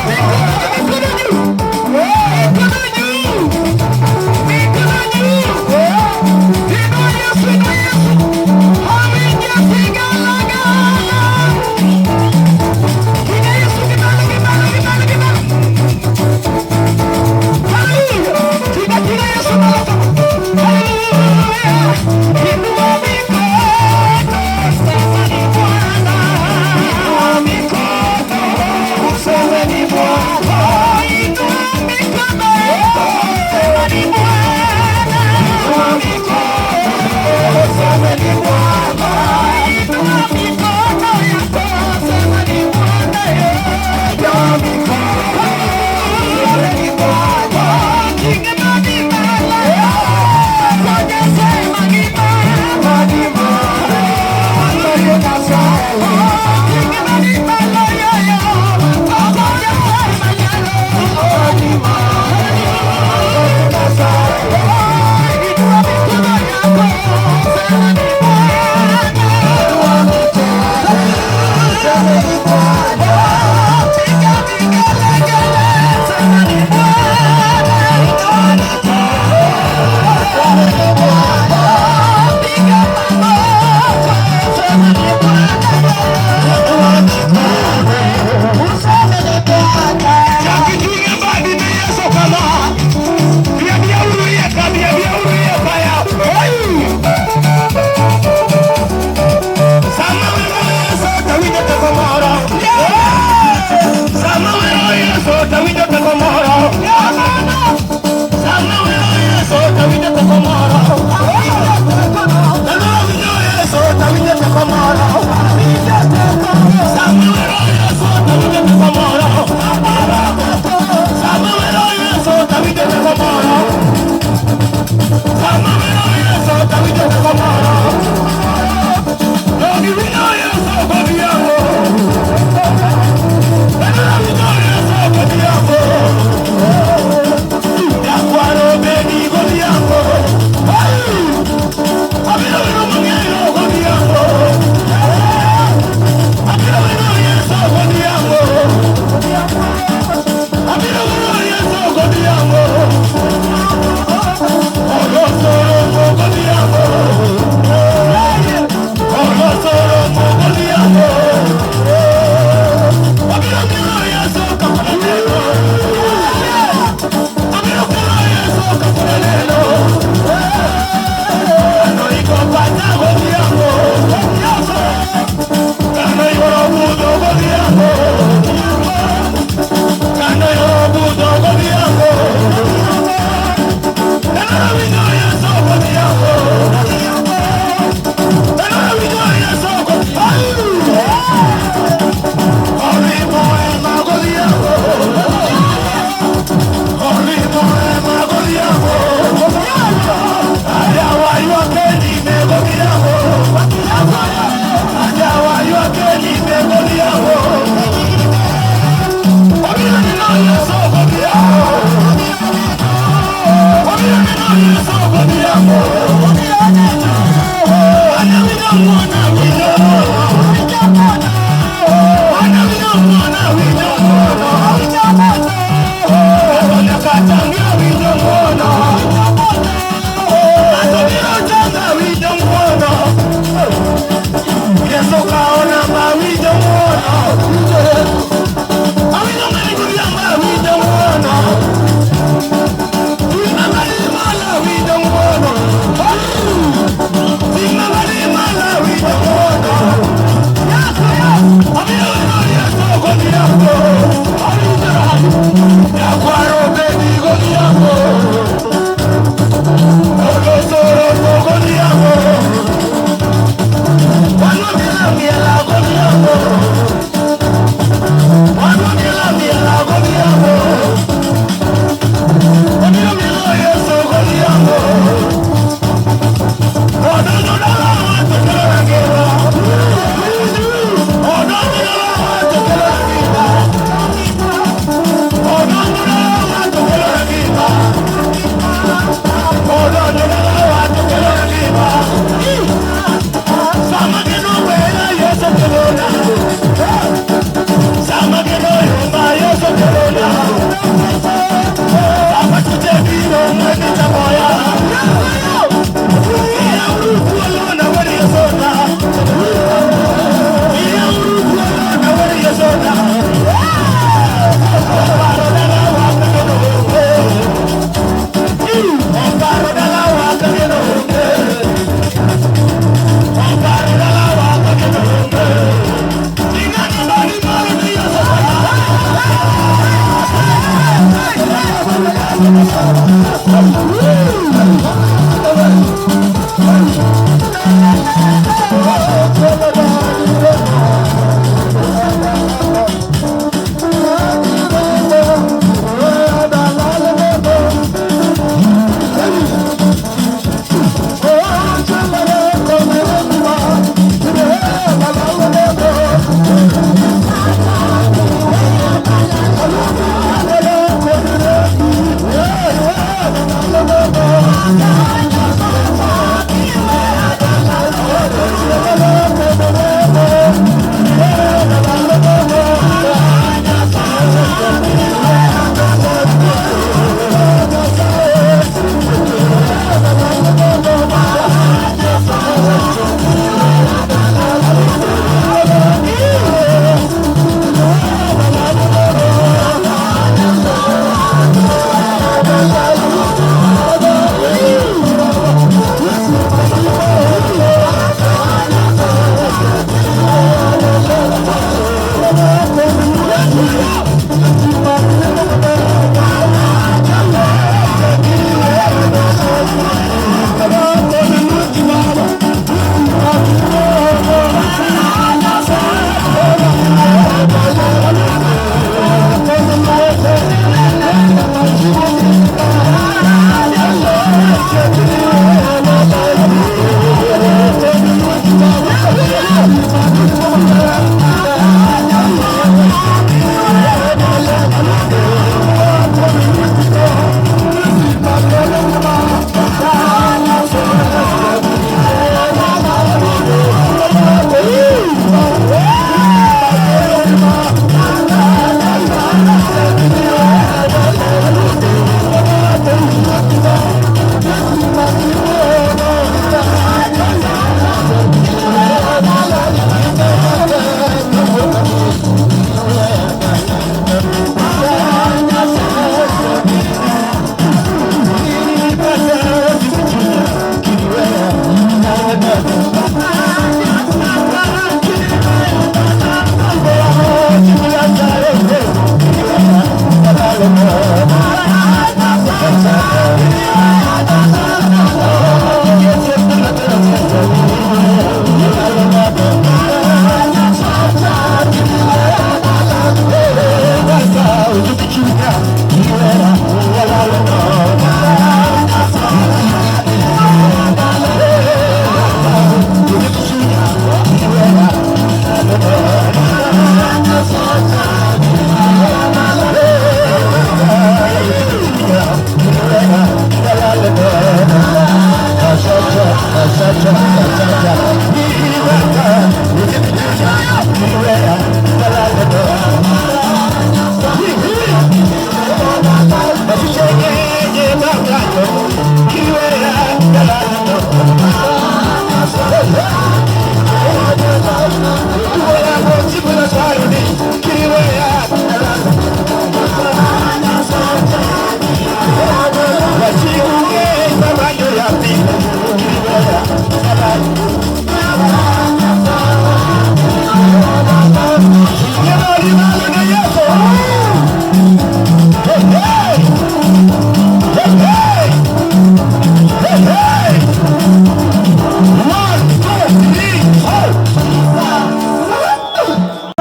Mikono juu. Mikono juu. Mikono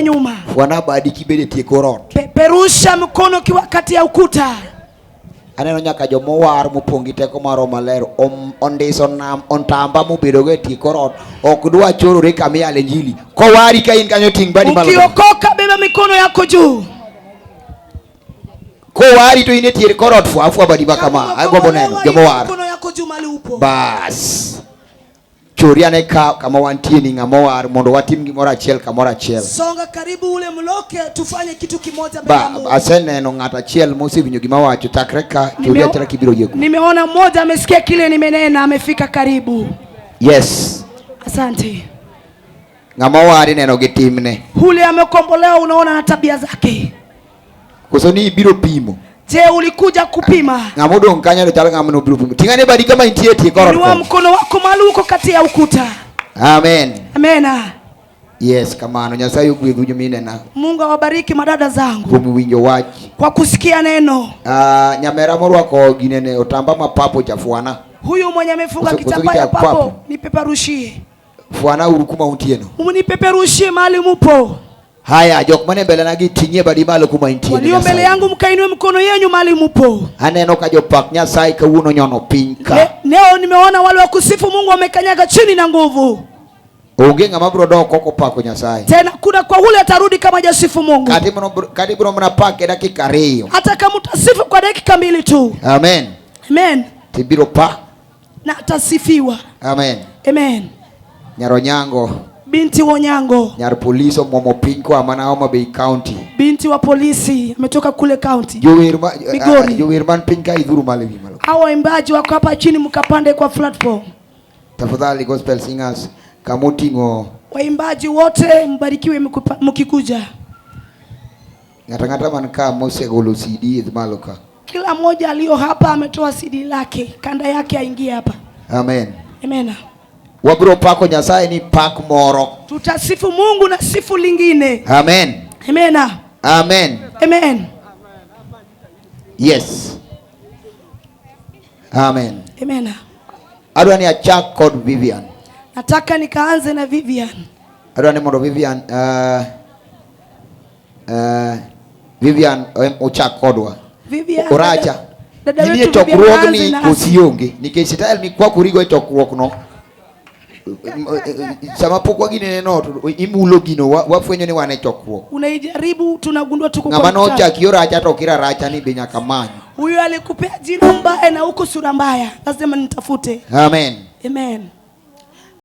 Nyuma. Fwana badi kibede tie kor ot. Peperusha mkono kiwa kati ya ukuta. Aneno nyaka jomowar mopong' gi teko mar Roho Maler ondiso nam ontamba mobedogo e tie kor ot ok dwa chorore kama iyale injili. Kowari ka in kanyo ting' badi malo. Ukiokoka beba mikono yako juu. Kowari to in e tie kor ot fwa afwa badi ma kama. Agombo neno jomowar. Mikono yako juu mahali upo. Bas. Chori ane ka kama wantie ni ng'ama owar mondo watim gimoro achiel kamoro achiel. Songa karibu ule mloke tufanye kitu kimoja mbele ya Ba, Mungu. aseneno ng'ato achiel mosewinjo gima awacho chakre ka chori achiel kibiro yie kuom. Nimeona mmoja amesikia kile nimenena amefika karibu. Yes. Asante. Ng'ama owar ineno gi timne. Ule amekombolewa unaona na tabia zake. Koso ni ibiro pimo. Je, ulikuja kupima? Ng'ama odong' kanyo to chalo ng'ama nobiro pimo. Ting'ane badi kama intie e tie kor ot Inua kocha. mkono wako mahali uko kati ya ukuta. Amen. Amena. Yes, kamano. Nyasaye ogwedhu nyiminena Mungu awabariki madada zangu kuom winjo wach. kwa kusikia neno. Ah, nyamera morwako ginene otamba ma papo cha fwana. Huyu mwenye amefunga kitambaa ya Kusikia papo. papo, nipeperushie, Fwana uru kuma untieno. unipeperushie mahali mupo. Haya, jok mane mbele nagi ting'ie badi malo kuma intie. Walio mbele yangu mkainue mkono yenyu mahali mupo. Aneno ka jopak Nyasaye kawuono nyono piny ka. Leo nimeona wale wa kusifu Mungu wamekanyaga chini na nguvu. Onge ng'ama biro dok ok opako Nyasaye. Tena kuna kwa ule atarudi kama hajasifu Mungu. Kata ibiro mana pake dakika 2. Hata kama utasifu kwa dakika 2 tu. Amen. Amen. Tibiro pa. Na atasifiwa. Amen. Amen. Nyar Onyango. Binti Onyango. Nyar polisi omwomo piny koa mana Homa Bay County. Binti wa polisi ametoka kule county. Jower ma, Migori. jower man piny ka idhuru malo ewi malo. Hao waimbaji wako hapa chini mkapande kwa platform. Tafadhali gospel singers kamoting'o Waimbaji wote mbarikiwe mkikuja. ng'ata ng'ata man ka mosegolo CD idh malo ka. Kila mmoja aliyo hapa ametoa CD lake, kanda yake aingie hapa. Amen. Amen. Wabiro pako Nyasaye ni pak moro. Tutasifu Mungu na sifu lingine. Amen. Amen. Amen. Amen. Yes. Amen. Amen. Adwa ni achak kod Vivian. Nataka nikaanze na Vivian. Adwa ni mondo Vivian Vivian ochak kodwa. Vivian. Oracha. Dada Nitie wetu Vivian chokruogni aanze nasi. kosionge nikech style mikwakorigo e chokruok no. Sama pok waginene no to imulo gino wafwenyo ni wan e chokruok. Unaijaribu tunagundua tuko kwa Ng'ama mkutano. nochaki oracha to okir aracha ni be nyaka many. Huyu alikupea jina mbaya na huko sura mbaya. Lazima nitafute. Amen. Amen.